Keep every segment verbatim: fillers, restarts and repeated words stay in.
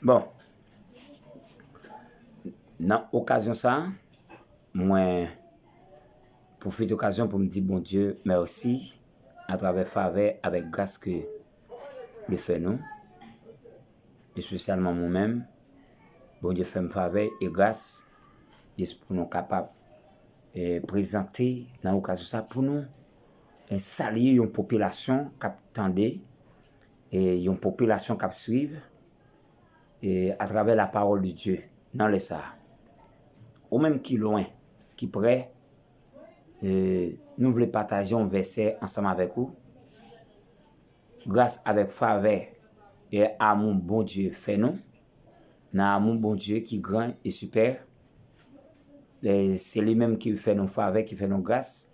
Bon, nan okazyon sa, mwen pwofite okazyon pou m di Bondye mèsi atravè favè avèk gras ke li fè nou, espesyalman mwen menm. Bondye fè m favè e gras jis pou nou kapab eh, prezante nan okazyon sa pou nou eh, salye yon popilasyon k ap tande, eh, yon popilasyon k ap swiv eh, atravè la parole de Dieu nan lè sa. Ou menm ki lwen, ki prè, eh, nou vle pataje yon vèsè ansanm avèk ou. Gras avèk favè e amou Bondye fè nou, nan amou Bondye ki gran e sipè, eh, se li menm ki fè nou favè, ki fè nou gras.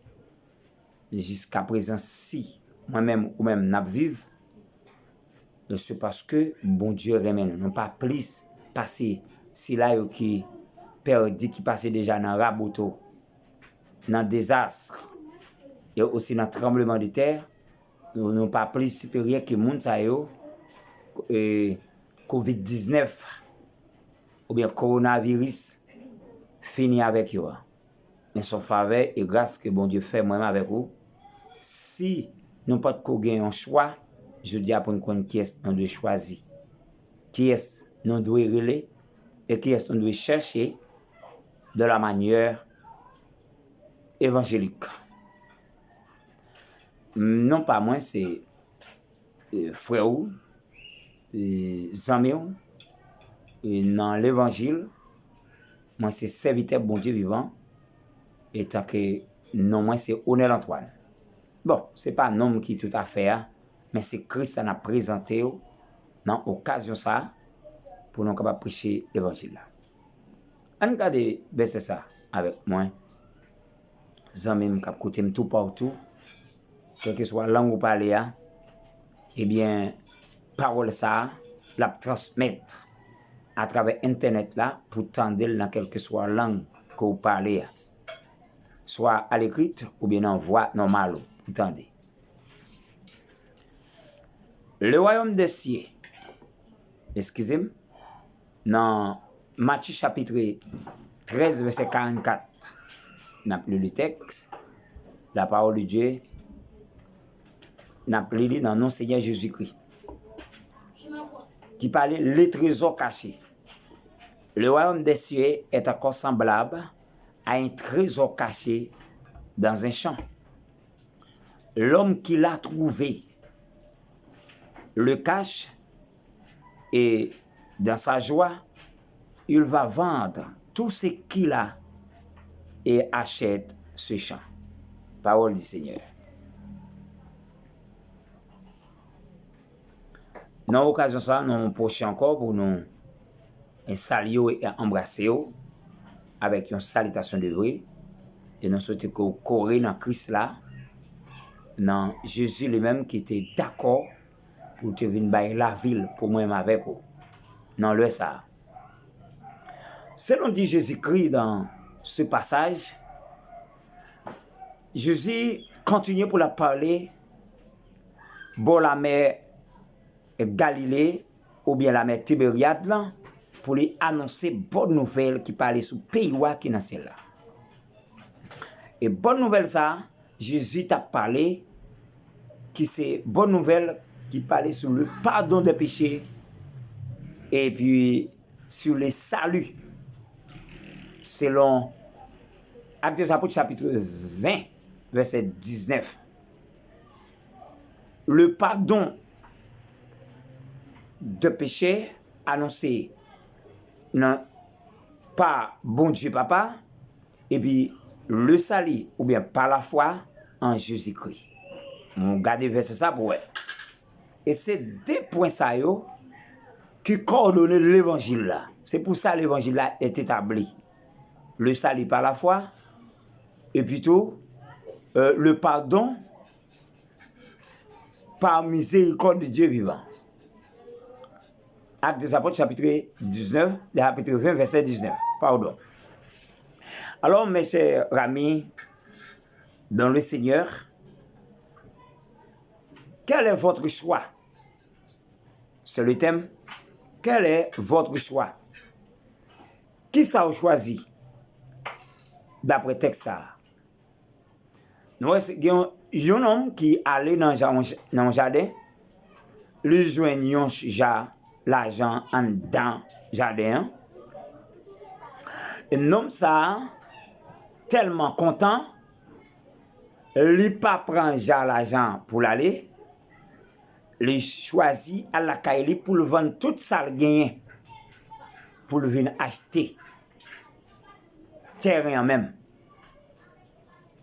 Jiskaprezan, si mwen menm ou menm n ap viv, se paske Bondye renmen nou. Nou pa plis pase sila yo ki pèdi, ki pase deja nan raboto, nan dezas, e osi nan tranbleman de tè. Nou, nou pa plis siperyè ke moun sa yo, eh, kovid diznèf oubyen kowonaviris fini avèk yo a. Men se yon favè e gras ke Bondye fè mwen menm avèk ou. Si nou pa t ko gen yon chwa, jodi a pou n konn kiyès nou dwe chwazi, kiyès nou dwe rele e kiyès nou dwe chèche de la manyè evanjelik. Non pa mwen, se eh, frè w, eh, zanmi w, eh, nan levanjil. Mwen se sèvitè Bondye vivan, etanke non mwen se Onèl Antwàn. Bon, se pa non m ki toutafè a, men se Kris la n ap prezante w nan okazyon sa a, pou nou kapab preche levanjil la. Ann gade vèsè sa avèk mwen, zanmi m k ap koute m toupatou, kèlkeswa lang ou pale a, ebyen, pawòl sa a, l ap transmèt atravè entènèt la pou tande l nan kèlkeswa lang ke w pale a, swa alekri oubyen nan vwa nòmal ou pou tande. Le royaume des cieux, eskize m, nan Matye chapit trèz, vèsè karannkat, n ap li le tèks, la parole de Dieu, n ap li li nan non Senyè Jezikri, ki pale le trésor caché. Le royaume des cieux est encore semblable à un trésor caché dans un champ. L'homme qui l'a trouvé le cache et, dans sa joie, il va vendre tout ce qu'il a et achète ce champ. Parole du Seigneur. Nan okazyon sa, nou pwoche ankò pou nou e salye w e anbrase w avèk yon salitasyon de vre. E nou swete ke w kore nan Kris la, nan Jezi li menm ki te dakò pou te vin bay lavi l pou mwen menm avèk ou nan lè sa a. Selon di Jezikri dans ce passage, Jezi kontinye pou l ap pale bò lamè Galile oubyen lamè Tiberyad lan, pou li anonse bòn nouvèl ki pale sou peyi wa ki nan syèl la. E bòn nouvèl sa a, Jezi t ap pale, ki se bòn nouvèl ki pale sou le pardon des péchés, epi sou le salut. Selon Actes des Apôtres, chapitre vingt, vèsè diznèf. Le pardon de péché anonse nan pa Bondye Papa, epi le salut oubyen pa lafwa an Jezikri. Nou gade vèsè sa pou wè. E se de pwen sa yo ki kòdone levanjil la. Se pou sa levanjil la est établi. Le salut par la foi, epi tou, euh, le pardon par miséricorde de Dieu vivant. Actes des Apôtres, chapitre dix-neuf, chapitre vingt, verset dix-neuf. Pardon. Alors, mes chers amis dans le Seigneur, quel est votre choix? C'est le thème. Quel est votre choix? Kisa w chwazi? Daprè tèks sa a, nou wè se gen yon, yon nonm ki ale nan ja-, nan yon jaden, li jwenn yon ja lajan anndan jaden an. E nonm sa a tèlman kontan, li pa pran ja lajan pou l ale, li chwazi al lakay li pou l vann tout sa l genyen pou l vin achte tèren an menm,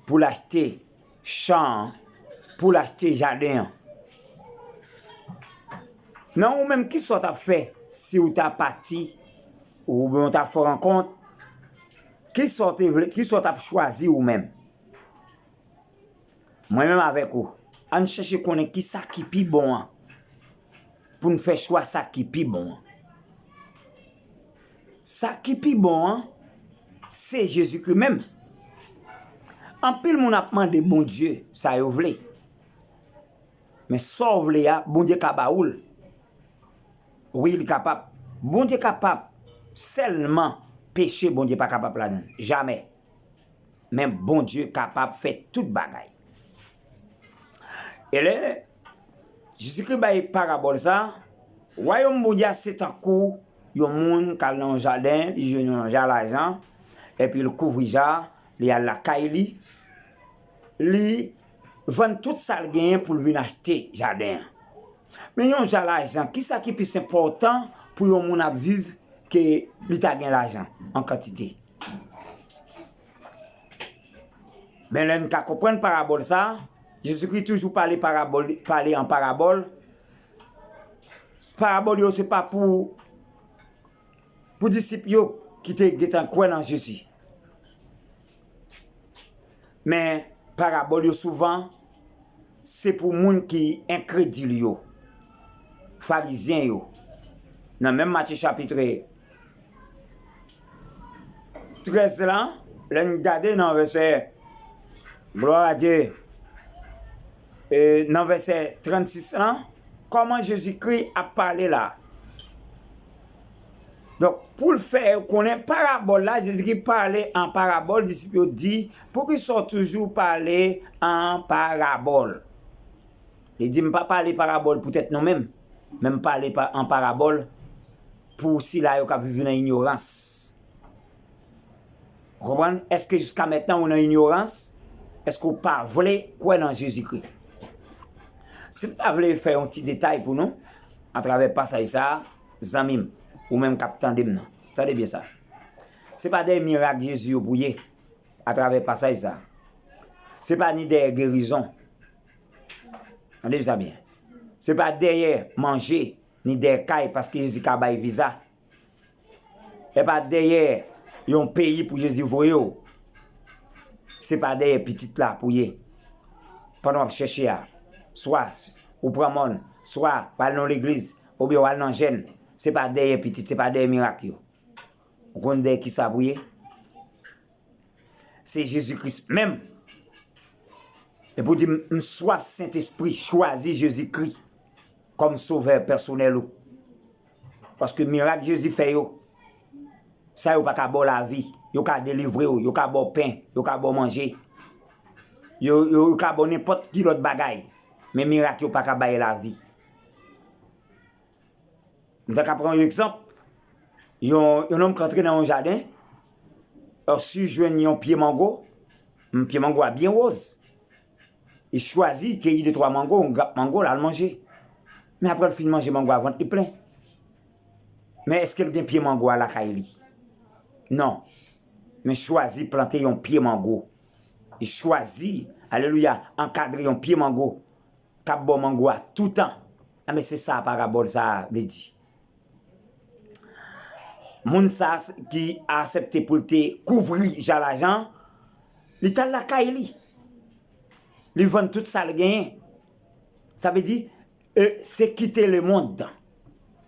pou l achte chan an, pou l achte jaden an. Nan ou menm, kisa w t ap fè si w ta pati, oubyen w ta fè rankont? Kisa w te vle, kisa w t ap chwazi ou menm? Mwen menm avèk ou, ann chèche konnen kisa ki pi bon an, pou n fè chwa sa ki pi bon an. Sa ki pi bon an, se Jezikri menm. Anpil moun ap mande Bondye sa yo vle. Men sa w vle a, Bondye ka ba ou l. Wi, li kapab. Bondye kapab. Sèlman peche, Bondye pa kapab ladan l. Jamè. Men Bondye kapab fè tout bagay. E lè Jezikri bay parabòl sa, wayòm Bondye a se tankou yon moun k al nan yon jaden, li jwenn yon ja lajan, epi l kouvri ja a, li al lakay li, li vann tout sa l genyen pou l vin achte jaden an. Men yon ja lajan, kisa ki plis enpòtan pou yon moun ap viv ke li ta gen lajan an kantite? Men lè n ka konprann parabòl sa, Jezikri toujou pale parabòl, pale an parabòl. Parabòl yo se pa pou, pou disip yo ki te gentan kwè nan Jezi. Men parabòl yo souvan se pou moun ki enkredil yo, farizyen yo. Nan menm Matye chapit trèz la, lè n gade nan vèsè, glwa a Dye, e, nan vèsè trannsis la, kòman Jezikri ap pale la? Donk, pou l fè yo konnen parabòl la, Jezikri pale an parabòl, disip yo di, "Poukisa w toujou pale an parabòl?" Li di, "M pa pale parabòl poutèt nou menm, men m pale pa, an parabòl pou sila yo k ap viv nan inyorans." Ou konprann? Èske jiska mentnan ou nan inyorans? Èske w pa vle kwè nan Jezikri? Si m ta vle fè yon ti detay pou nou, atravè pasaj sa a, zanmi m, ou menm k ap tande m nan, tande byen sa. Se pa dèyè mirak Jezi yo pou ye, atravè pasaj sa. Se pa ni dèyè gerizon. Tande sa byen. Se pa dèyè manje, ni dèyè kay, paske Jezi ka bay viza. E pa dèyè yon peyi pou Jezi voye w. Se pa dèyè pitit la pou ye. Pandan w ap chèche a, swa ou pran mòn, swa w al nan legliz, oubyen w al nan jèn, se pa dèyè pitit, se pa dèyè mirak yo. Ou konn dèyè kisa pou ye? Se Jezi Kris menm. Epi w di, "M, m swaf Sentespri, chwazi Jezikri kòm sovè pèsonèl ou." Paske mirak Jezi fè yo, sa yo pa ka ba w lavi. Yo ka delivre w, yo ka ba w pen, yo ka ba w manje. Yo, yo, yo ka ba w nenpòt ki lòt bagay. Men mirak yo pa ka bay lavi. M ta ka pran yon egzanp. Yon, yon nonm k antre nan yon jaden, èsi jwenn yon pye mango, m, pye mango a byen woz. Li chwazi keyi de twa mango, yon grap mango, l al manje. Men apre l fin manje mango a, vant li plen. Men èske l gen pye mango a lakay li? Non. Men chwazi plante yon pye mango. Li chwazi, alelouya, ankadre yon pye mango k ap ba w mango a toutan. Enben, se sa parabòl sa a vle di. Moun sa a ki aksepte pou l te kouvri ja lajan, li t al lakay li. Li vann tout sa l genyen. Sa vle di, e, se kite lemonn.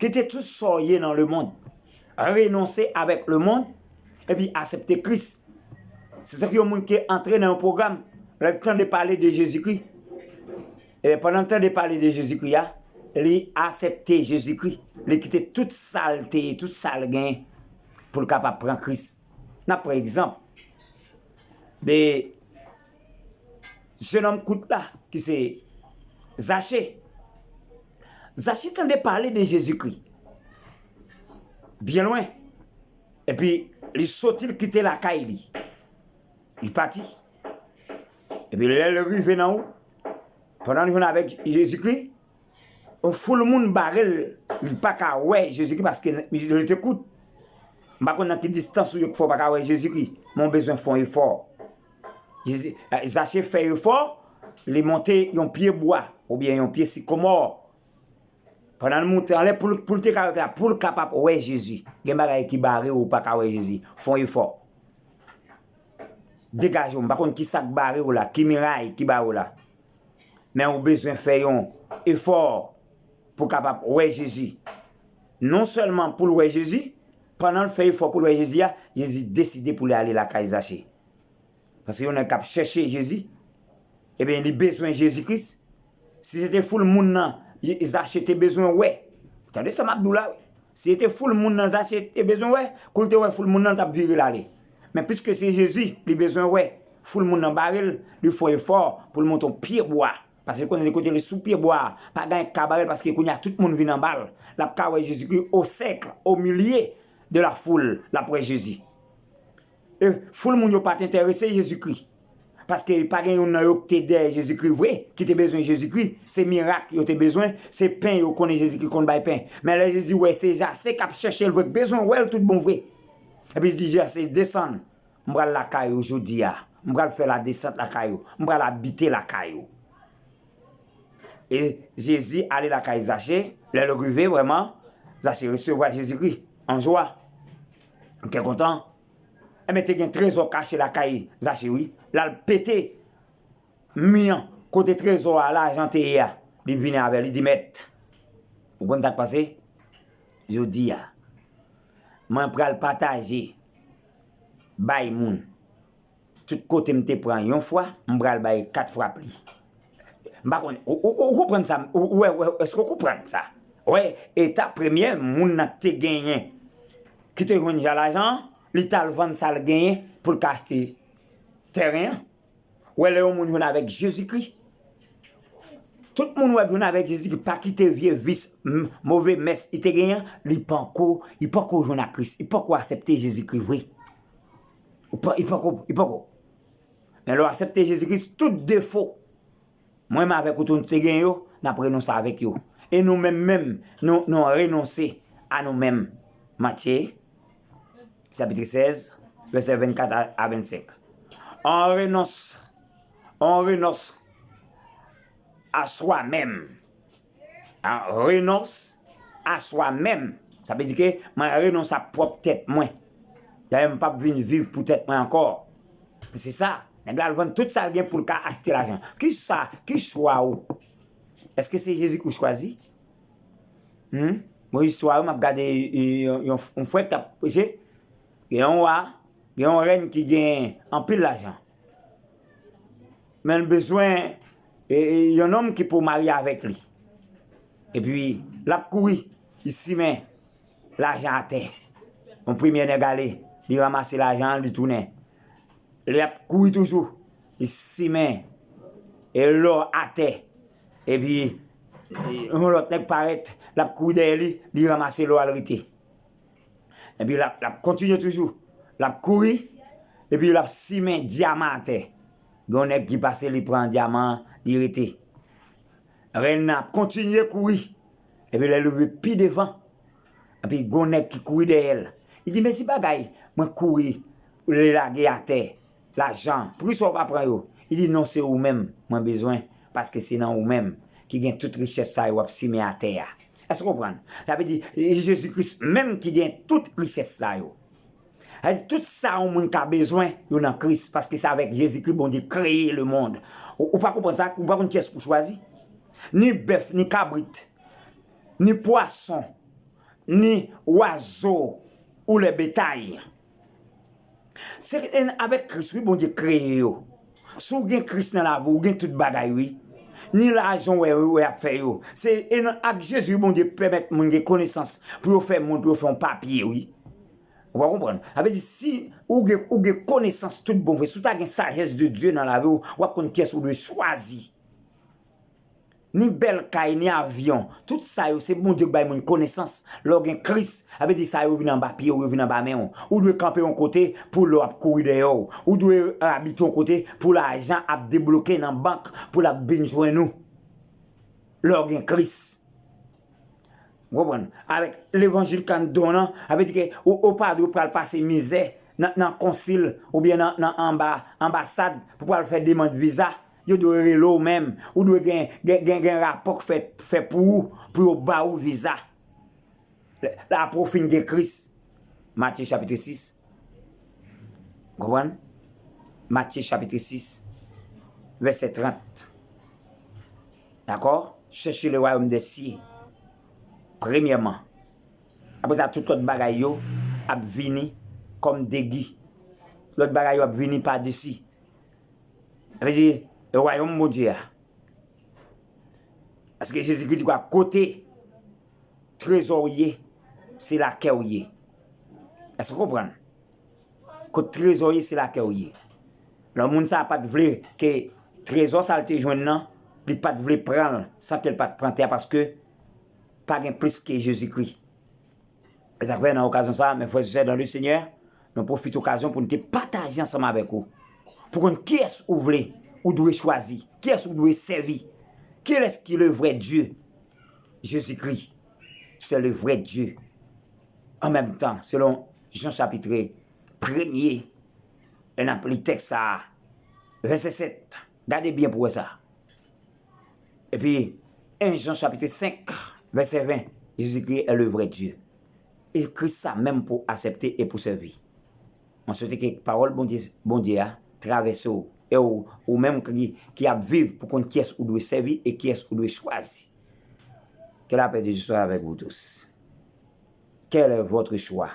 Kite tout sa w ye nan lemonn. Renonse avèk lemonn, epi aksepte Kris. Se tankou yon moun ki antre nan yon pwogram, lè l tande pale de Jezikri. E pandan l tande pale de Jezikri a, li aksepte Jezikri. li kite tout sa l te ye, tout sa l gen, pou l kapab pran Kris. N ap pran egzanp de jenòm kout la, ki se Zache. Zache tande pale de Jezikri byen lwen. Epi, li soti, li kite lakay li. Li pati. Epi, lè l rive nan wout, pandan l jwenn avèk Jezikri, yon foul moun bare l, li pa ka wè Jezikri paske li te kout. M pa konn nan ki distans ou ye k fè w pa ka wè Jezikri, men w bezwen fè yon efò. Jezi, Zache fè efò, li monte yon pye bwa oubyen yon pye sikomò. Pandan l monte anlè, pou l, pou l te ka, pou l kapab wè Jezi, gen bagay ki bare w, ou pa ka wè Jezi. Fè yon efò. Degaje w, m pa konn ki sa k bare w la, ki miray ki bare w la. Men ou bezwen fè yon efò pou w kapab wè Jezi. Non sèlman pou l wè Jezi, pandan l fè efò pou l wè Jezi a, Jezi deside pou l ale lakay Zache. Paske yon nèg k ap chèche Jezi, ebyen, li bezwen Jezi Kris. Si se te foul moun nan, Zache te bezwen wè. Tande sa m ap di w la, wi. Si se te foul moun nan Zache te bezwen wè, kou l te wè foul moun nan, l t ap vire l ale. Men piske se Jezi, li bezwen wè. Foul moun nan bare l, li fè efò pou l monte yon pye bwa. Paske konnen li kote li sou pye bwa a, pa gen anyen k ka bare l, paske kounye a tout moun vin anba l. L ap ka wè Jezikri au cercle, au milieu de la foule, l ap wè Jezi. E foul moun yo pa t enterese Jezikri. Paske pa gen youn nan yo ki te dèyè Jezikri vre, ki te bezwen Jezikri. Se mirak yo te bezwen, se pen yo konnen Jezikri konn bay pen. Men lè Jezi wè se Zache k ap chèche l vre, k bezwen wè l tout bon vre. Epi li di Zache, desann, m pral lakay ou jodi a. M pral fè ladesant lakay ou. M pral abite lakay ou. E Jezi ale lakay Zache. Lè l rive, vrèman, Zache resevwa Jezikri an jwa. Kè kontan. Enben, te gen trezò kache lakay Zache, wi. L al pete mi an, kote trezò a, lajan te ye a. Li vini avè l, li di, Mèt, ou konn sa k pase? Jodi a, mwen pral pataje, bay moun. Tout kote m te pran yon fwa, m pral bay kat fwa pli. M pa konn, ou, ou, ou konprann sa, ou, ou wè, wè, èske w konprann sa? Wè, eta premyè moun nan te genyen, ki te jwenn ja lajan an, li t al vann sa l genyen pou l ka achte tèren an. Wè, lè yon moun jwenn avèk Jezikri, tout moun wè jwenn avèk Jezikri, pa kite vye vis, m, move mès li te genyen, li panko, li panko jwenn ak Kris, li panko aksepte Jezikri vre. Ou pa, li panko, li panko. Men lè w aksepte Jezikri, tout defo mwen menm avèk ou tou nou te gen yo, n ap renonse avèk yo. E nou menm, menm, nou, nou renonse a nou menm. Matye, chapitre seize, verset vingt-quatre à, à vingt-cinq. On renonce, on renonce à soi-même. Hein, renonce à soi-même. Sa vle di ke mwen renonse a pwòp tèt mwen. Dayè, m p ap vin viv pou tèt mwen ankò. Se sa. Nèg la al vann tout sa l gen pou l ka achte lajan. Ki sa, ki chwa ou? Èske se Jezi ou chwazi? Hmm? Bon, istwa yo, m ap gade, e, yon, yon, yon frè k ap preche. Gen yon wa, gen yon rèn ki gen anpil lajan. Men l bezwen, e, e, yon nonm ki pou marye avèk li. Epi, l ap kouri, li simen lajan atè. Yon premye nèg ale, li ranmase lajan an, li tounen. Li ap kouri toujou, li simen, e, lò atè. Epi, e, yon lòt nèg parèt, l ap kouri dèyè li, li ranmase lò a, l rete. Epi l ap, l ap kontinye toujou. L ap kouri, epi l ap simen dyaman atè. Gen yon nèg ki pase, li pran dyaman an, li rete. Rèn nan ap kontinye kouri. Epi lè l rive pi devan, epi gen yon nèg ki kouri dèyè l. Li di, "Men si bagay, mwen kouri, li lage atè, lajan, poukisa w pa pran yo?" Li di, "Non, se ou menm mwen bezwen, paske se nan ou menm ki gen tout richès sa yo w ap simen atè a." Èske w konprann? Sa vle di, e Jezi Kris menm ki gen tout richès sa yo. Sa vle di, tout sa yon moun ka bezwen, yo nan Kris, paske se avèk Jezikri Bondye kreye lemonn. Ou, ou pa konprann sa? Ou pa konn kiyès pou chwazi? Ni bèf, ni kabrit, ni pwason, ni wazo ou lè betay. Se, e, avèk Kris, wi, Bondye kreye yo. Si w gen Kris nan lavi w, ou gen tout bagay, wi. Ni lajan w wè yo ap fè yo. Se e nan ak Jezi wi Bondye pèmèt moun gen konesans pou yo fè moun, pou yo fè yon papye wi. Ou pa konprann? Sa vle di si ou gen, ou gen konesans tout bon vre, si w ta gen sajès de Dye nan lavi w, w ap konn kiyès ou dwe chwazi. Ni bèl kay, ni avyon, tout sa yo se Bondye k bay moun konesans. Lè w gen Kris, sa vle di sa yo vin anba pye w, yo vin anba men w. Ou dwe kanpe yon kote pou lò ap kouri dèyè w. Ou dwe abite yon kote pou lajan ap debloke nan bank, pou l ap vin jwenn ou. Lè w gen Kris. Ou konprann? Avèk levanjil k anndan w lan, sa vle di ke ou, ou pa dwe pral pase mizè nan, nan konsil oubyen nan, nan anba, anbasad pou pral fè demann viza. Yo dwe rele w menm. Ou dwe gen, gen, gen, gen rapò k fè, fè pou ou, pou yo ba ou viza. Lè, lè apre w fin gen Kris. Matye chapit sis. Konprann? Matye chapit sis, vèsè trant. Dakò? Chèche le wayòm dè sye. Premyèman. Apre sa, tout lòt bagay yo ap vini kòm degi. Lòt bagay yo ap vini padesi. Sa vle di, e wayòm Bondye a. Paske Jezikri di kwa, kote trezò w ye, se la kè w ye. Èske w konprann? Kot trezò w ye, se la kè w ye. Lè moun sa a pa t vle ke trezò sa l te jwenn nan, li pa t vle pran l san ke l pa t pran tè a, paske pa gen plis ke Jezikri. E sa fè nan okazyon sa a, mes frères et sœurs dans le Seigneur, nou pwofite okazyon pou nou te pataje ansanm avèk ou. Pou konn kiyès ou vle, ou dwe chwazi, kiyès ou dwe sèvi. Quel est qui le vrai Dieu? Jésus-Christ, c'est le vrai Dieu. An menm tan, selon Jan chapit premye, lè n ap li tèks sa a, vèsè sèt, gade byen pou wè sa. Epi, en Jan chapit senk, vèsè ven, Jezikri est le vrai Dieu. E Kris sa menm pou aksepte e pou sèvi. Mwen swete ke pawòl Bondye, Bondye a travèse w, e w, ou menm ki, ki ap viv pou konn kiyès ou dwe sèvi e kiyès ou dwe chwazi. Que la paix de Dieu soit avec vous tous. Quel est votre choix?